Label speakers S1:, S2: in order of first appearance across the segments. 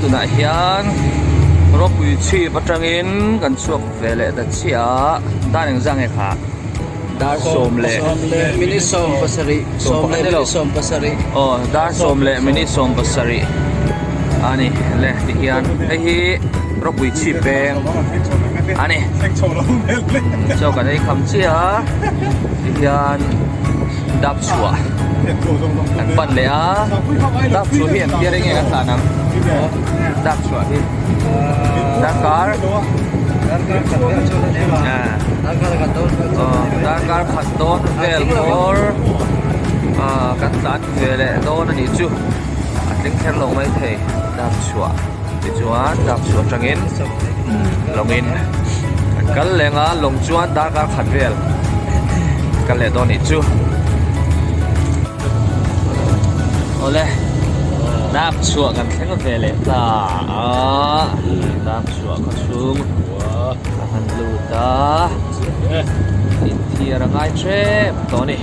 S1: tunah hian rawpui chhip atangin kan chhuak ve leh ta chiah a dar engzah nge kha dar sawm leh
S2: minute sawm pasarih sawm leh minute sawm pasarih
S1: aw dar sawm leh minute sawm pasarih a ni le tihian hei hi rawpui chhip peng a ni chaw kan ei kham chiah a tihian dap chhuah kan pan leh a dap chhuah hi engtia rei nge kan tlan ang dap chhuah hi darkar darkar khat dawn vel bawr kan tlan ve leh dawn a nih chu a tling kher lo mai thei dap chhuah tichuan dap chhuah atangin lawngin an kal leng a lawng chuan darkar khat vel kal leh dawn nih chu awle dap chhuah kan thleng ve leh ta a dap chhuah khaw chhung ka han lut a inthiar a ngai tep tawh a ni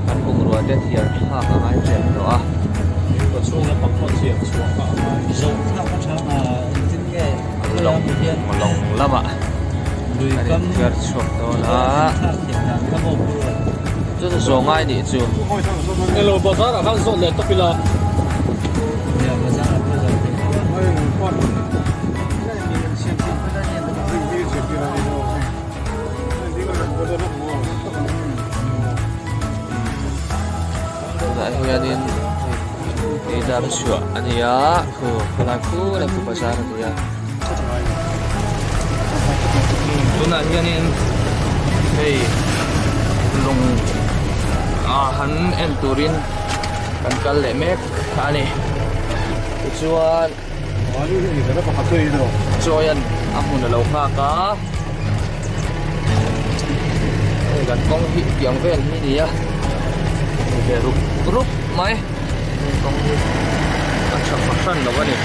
S1: kan bungrua te thiar thlak a ngai tep tawh a. Lawng lawng lamah an inthiar chhuak dawn a chu chu zawng ngai nih chu. Tunah hianin hei dam chhuah a ni a khu khawlai khu leh khu bazar a ni a tunah hianin hei lung ah han en turin kan kal leh mek a ni tichuan Chawian a hmun a lo nghak a hei kan kawng hi tiang vel hi a ni a ni ve rup rup mai heng kawng hi a tha fahran lo a ni.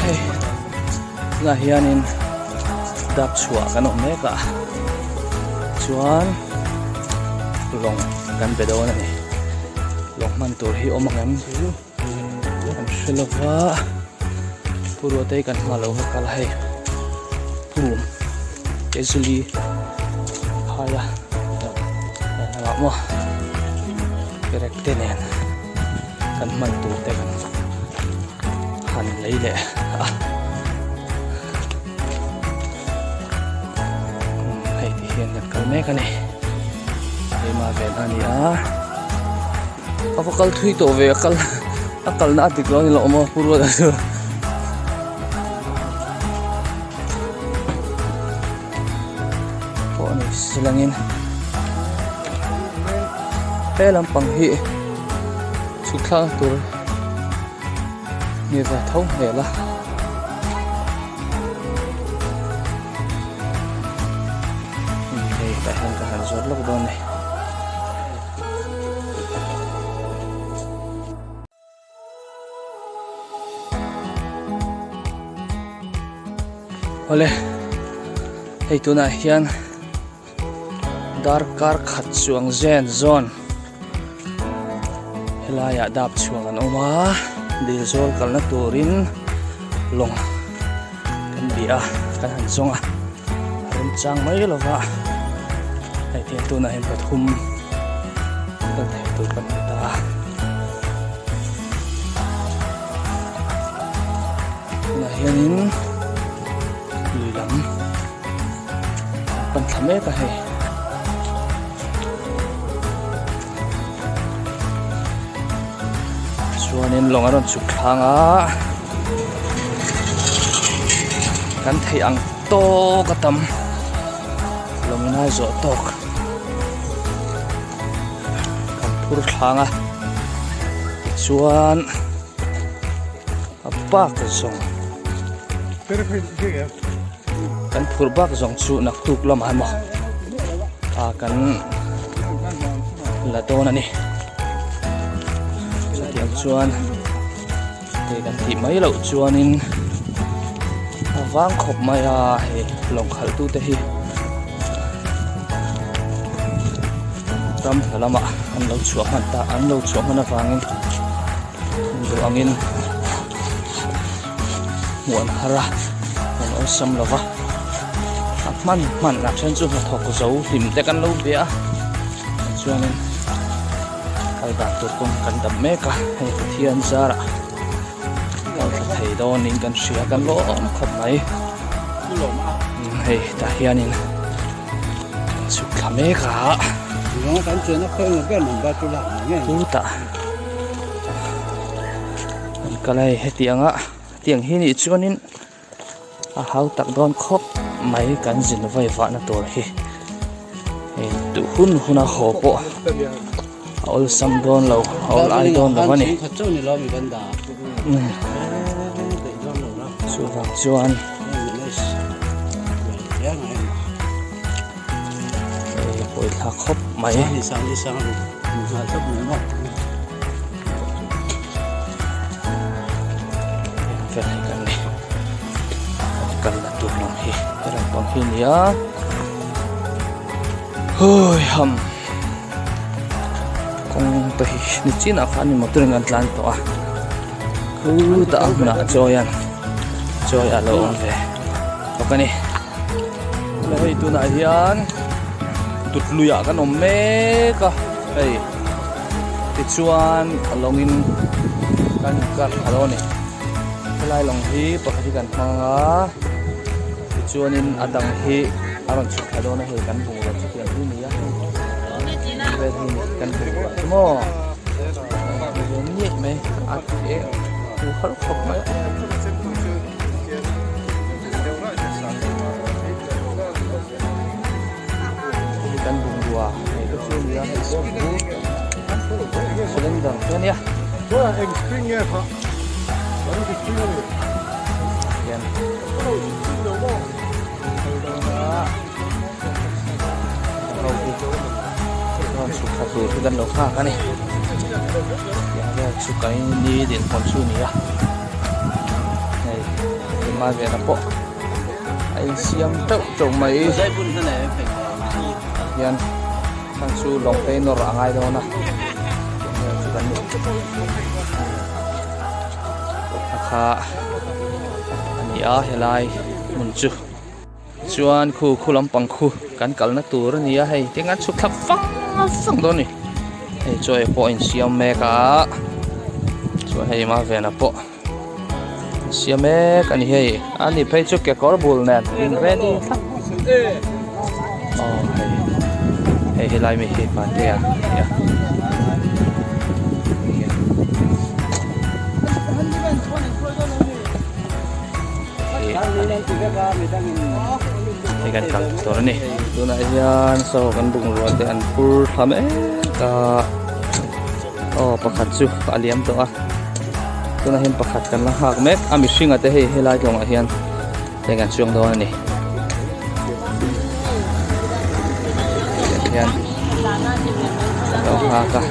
S1: Hei tunah hianin dap chhuah kan awm mek a chuan lawng kan be dawn a ni lawng hman tur hi awm ang em chu kan hre lo va pu ruatei kan hma lo va kal a hei pu Kezuli phaia lamah maw perek te nen. Kan hman tur te kan han lei leh a hei ti hian kan kal mek a ni keimah vel a ni a a va kal thui tawh ve a kal a kalna a dik lo a ni lo maw pu ruata chu pawh a ni silangin he lampang hi chhuk thlak tur ni ve tho hmel a. Hei tah hian ka han zawt lawk dawn a ni. Awle hei tunah hian darkar khat chuang zen zawn helaiah dap chhuang an awm a dil zawl kalna turin lawng kan bih a kan han zawng a a remchang mai lova hei tiang tunah hian pathum kal thei tur kan hmu ta a tunah hianin lui lam kan pan thla mek a hei. Chuanin lawng a rawn chhuk thlang a kan theih ang tawk a tam lawng in a zawh tawk kan phur thlang a. Tichuan a bak zawng kan phur bak zawng chu naktuk lamah emaw ah kan la dawn a ni. Chutiang chuan hei kan tih mai loh chuanin a vang khawp mai a hei lawng khalh tute hi ram hla lamah an lo chhuah hman ta an lo chhuah hman avangin duh angin hmuh an har a an awlsam lo va a hman hman a then chu hnathawk zo hlim te kan lo bia a chuanin kal dan tur kawng kan dam mek a hei Pathian zarah kal tha thei dawnin kan hria kan lawm khawp mai hei tah hianin kan chhuk thla mek a chutah an kal a hei hetiang a hetiang hi nih chuanin a hau tak dawn khawp mai kan zin vawi vahna tur hi hei duh hun hun a haw pawh a awlsam dawn lo a awl ai dawn lo a ni chuvang chuan hei pawi thlak khawp mai. Vel hi kan ni kan kalna tur lam hi he lampang hi a ni a hui ham kawng te hi nichinah khan motor in an tlan tawh a khutah a hmunah chawi an chawi a lo awm ve bawk a ni hei tunah hian tut luiah kan awm mek a hei. Tichuan a lawngin kan inkar thla dawn a ni. Helai lawng hi pakhat hi kan hmang a, tichuanin a dang hi a rawn chhuk thla dawn a hei kan bungrua chu tiang hi a ni a, vel hi kan bungrua chu maw ve niaih mai a eng hu har khawp mai a. Hei kan bungrua hei te chu a ni a hei chu cylinder te a nia hian ho hi rawn chhuk thla tur hi kan lo nghak a ni tiang vel chu kai ni dinhmun chu a ni a hei engmah vena pawh a insiam teuh teuh mai hian chhan chu lawng te nawr a ngai dawn a eng chu kan ni a kha a ni a helai hmun chu chuan khu khu lampang khu kan kalna tur a ni a hei tinge an chhuk thlap vang vang dawn a ni hei chaw ei pawh a insiam mek a chuan hei mavena pawh. Siam mek a ni hei a ni phei chu kekawr bul nen in ready thlap aw hei hei helai mi hi patea a ni a hei kan kal tur a ni tunah hian saw kan bungrua te an phur thla mek a. Aw pakhat chu a liam tawh a tunah hian pakhat kan la nghak mek a mihringa te hei helai tlawngah hian heng an chuang dawn a ni hian kan lo nghak a.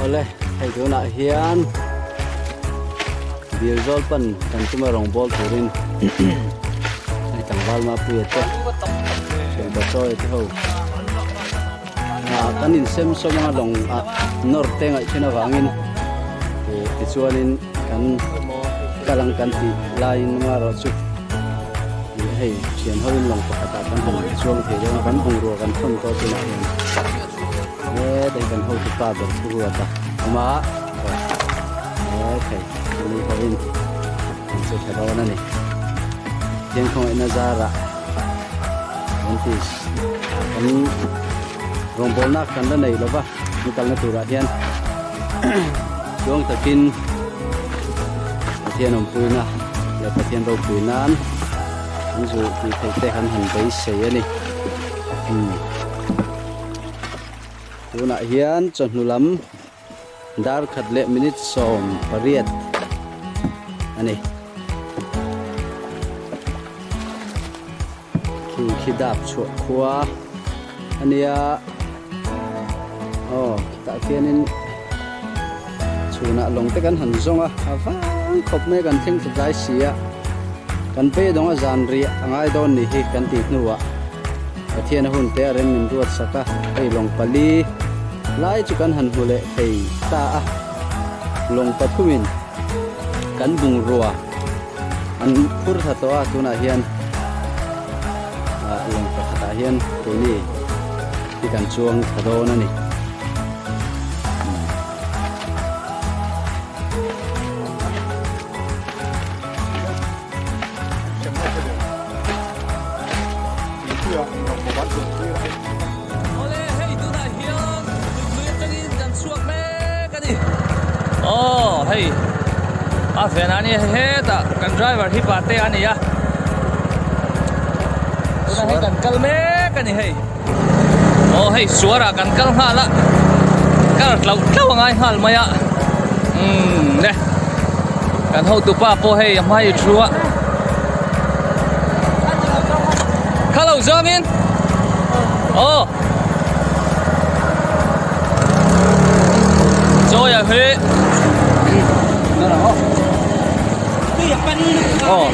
S2: Awle hei tunah hian dil zawl pan kan tuma rawng bawl turin hei tlangval mapuia te thianpa chawi te ho ah kan insem sawm anga lawng ah nawr te ngaih thin avangin ih tichuanin kan kal ang kan tih laiin amaherawh chu ih hei thian hoin lawng pakhatah kan han chuang thei dawn a kan bungrua kan thawn tawh chinah hian. He dei kan hotu pa ber chu ruat a awm a he thei ani pawhin an che tha dawn a ni Pathian khawngaihna zarah Adventist kan rawngbawlna kan la nei lova kan kalna turah hian chuang takin. Pathian awmpuina leh Pathian ropui nan an zu tih theih te kan han beisei a ni. Umm tunah hian chawhnu lam dar khat leh minute 18 a ni. Khi khi dap chhuah khua a nia aw khitah khianin chhunah lawng te kan han zawng a a vang khawp mai kan thleng thla tlai si a kan beidawng a zan riah a ngai dawn nih hi kan tih hnuah Pathian a hun te a rem min ruat sak a hei lawng pali lai chu kan han hmu leh thei ta a lawng pathumin kan bungrua. An phur thla tawh a tunah hian ah lawng pakhatah hian keini hi kan chuang thla dawn a ni.
S1: Awle hei tunah hian tuipui atangin kan chhuak mek a ni. Aw hei a ven a ni hetah kan driver hi pate a ni a. Tunah hei kan kal mek a ni hei. Aw hei suarah kan kal nghal a kar tlauh tlauh a ngai nghal mai a. Umm le kan hotupa pawh hei a hmai thu a. Kha lo zawngin aw chawi a hi aw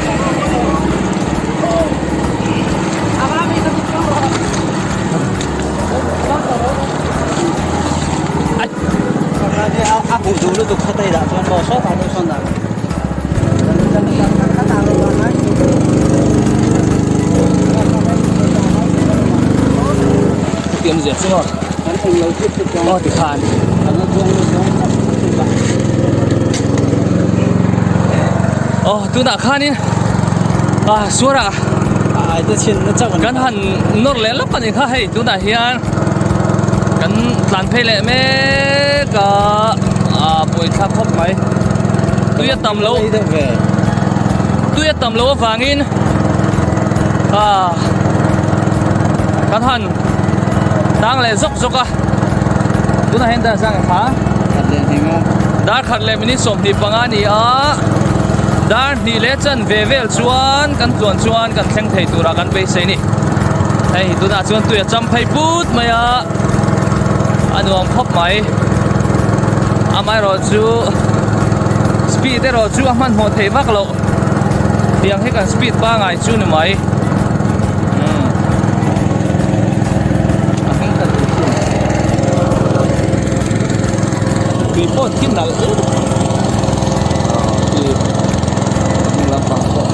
S1: Aw tunah khanin ah suarah kan han nawr leh lawk a ni kha hei tunah hian kan tlan phei leh mek a ah buaithlak khawp mai tui a tam lo tui a tam lo avangin ah kan han tang leh zawk zawk a tunah hian dar zang kha dar khat leh minute 25 a ni a dar hnih leh chan ve vel chuan kan tluan chuan kan thleng thei tura kan beisei a ni hei tunah chuan tui a cham phei put mai a a nuam khawp mai amaherawh chu speed erawh chu a hmanhmawh theih vak loh tiang hi kan speed pangai chu ni mai umm tui pawh khi nalh lampang pawh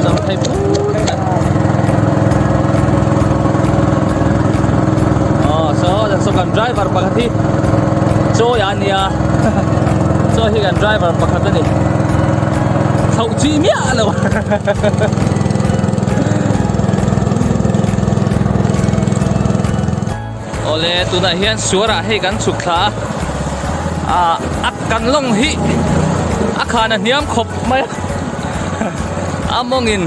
S1: cham phei put mai aw saw saw kan driver pakhat hi chawi a nia chawi hi kan driver pakhat a ni chhoh chi miah lo Awle tunah hian suarah hei kan chhuk thla a ah a kan lawng hi a khan a hniam khawp mai a a mawngin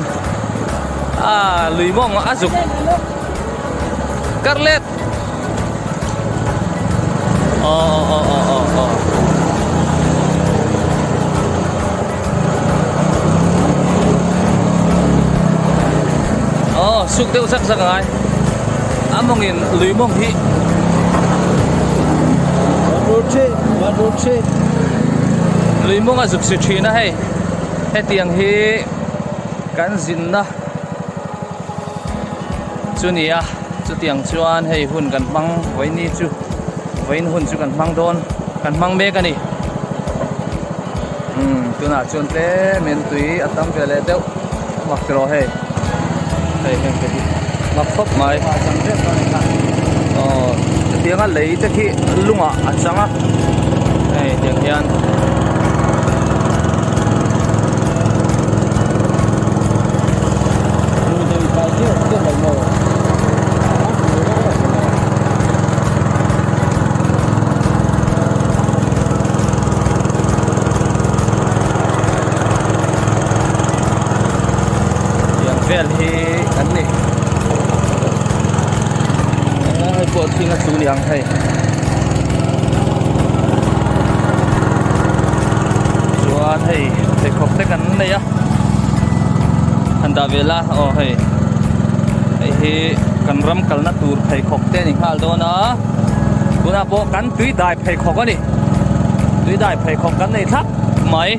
S1: a lui mawng a zuk kar let aw aw aw aw aw aw suk deuh zak zak a ngai a mawngin lui mawng hi lui mawng a zuk si thin a hei hetiang hi kan zinna chu ni a chutiang chuan hei hun kan hmang vawiini chu vawiin hun chu kan hmang dawn kan hmang mek a ni umm tunah chuan tlem in tui a tam ve leh deuh mak tiraw hei hei heng te hi mak khawp mai aw hetianga lei te khi lungah a chang a hei tiang hian. pawh thing a tlu niang hei. Chuan hei pheikhawk te kan nei a han dah ve la aw hei hei hi kan ram kalna tur pheikhawk te a ni nghal dawn a tunah pawh kan tui dai pheikhawk a ni tui dai pheikhawk kan nei thlap mai.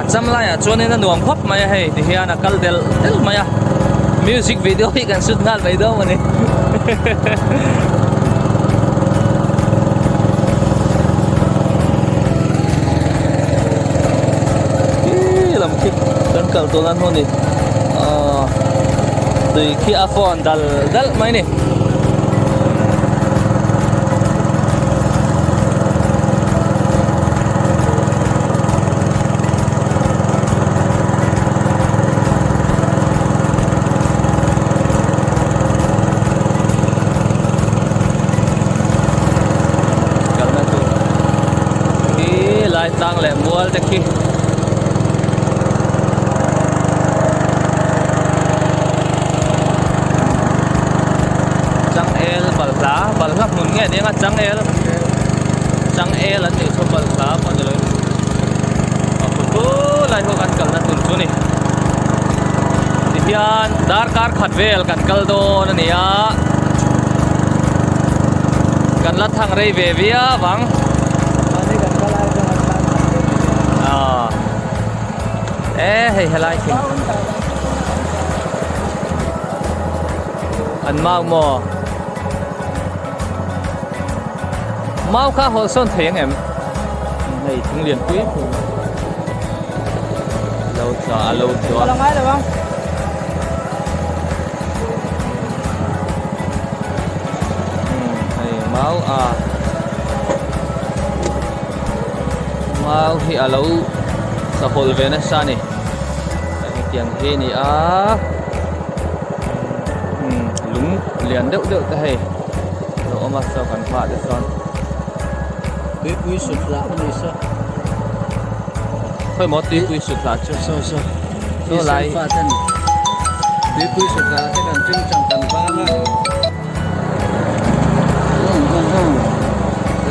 S1: A cham laiah chuanin a nuam khawp mai a hei tihian a kal del del mai a music video hi kan shoot nghal mai dawn a ni Ih lam khi kan kal tawh nan hmun ni aw tui khi a fawn dal dal mai a ni. Kalna tur khi lai tlang leh mual te khi Changel balhla balhla hmun nge nia changel changel an tih chu balhla pawh ni lo a khutu lai ho kan kalna tur chu ni tihian darkar khat vel kan kal dawn a ni a kan la thang rei ve viau ang e hei helai thing an mau maw Mau kha hawl sawn thei ang em? Hei thing lian pui pui lo tla a lo tla
S3: a ngai lo ang.
S1: Hei mau a mau hi a lo tla hawl ve nasa a ni. Hetiang hi a ni a lung lian deuh deuh te hei. Lo awm a saw kan hmaah te chuan
S2: Tuipui sut hlah a ni saw.
S1: Khawi maw tuipui sut hlah chu?
S2: Saw saw.
S1: Saw lai.
S2: Fa ten tuipui sut hlah te kan ching chang kan vang a.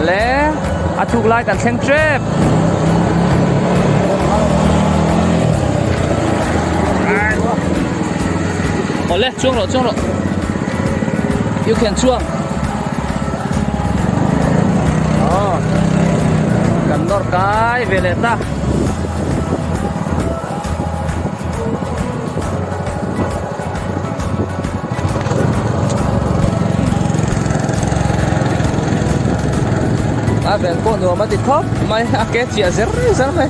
S1: Le a thuk lai kan thleng tep. Awle chuang rawh chuang rawh. You can chuang. Oh. Kan nawr kai ve leh ta. A vel pawh nuam a ti khawp mai a ke chiah zer zer mai.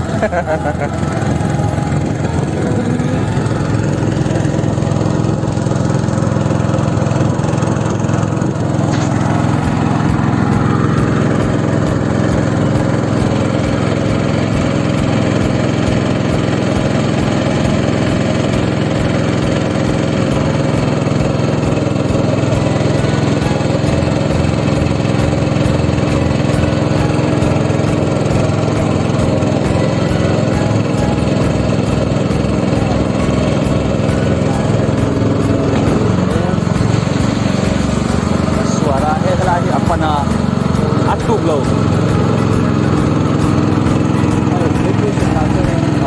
S1: Suara he helai hi a pan a a thuk lo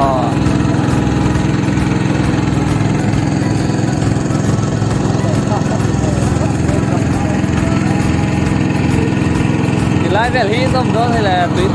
S1: aw. Ti lai vel hi zawm dawn hei le tui.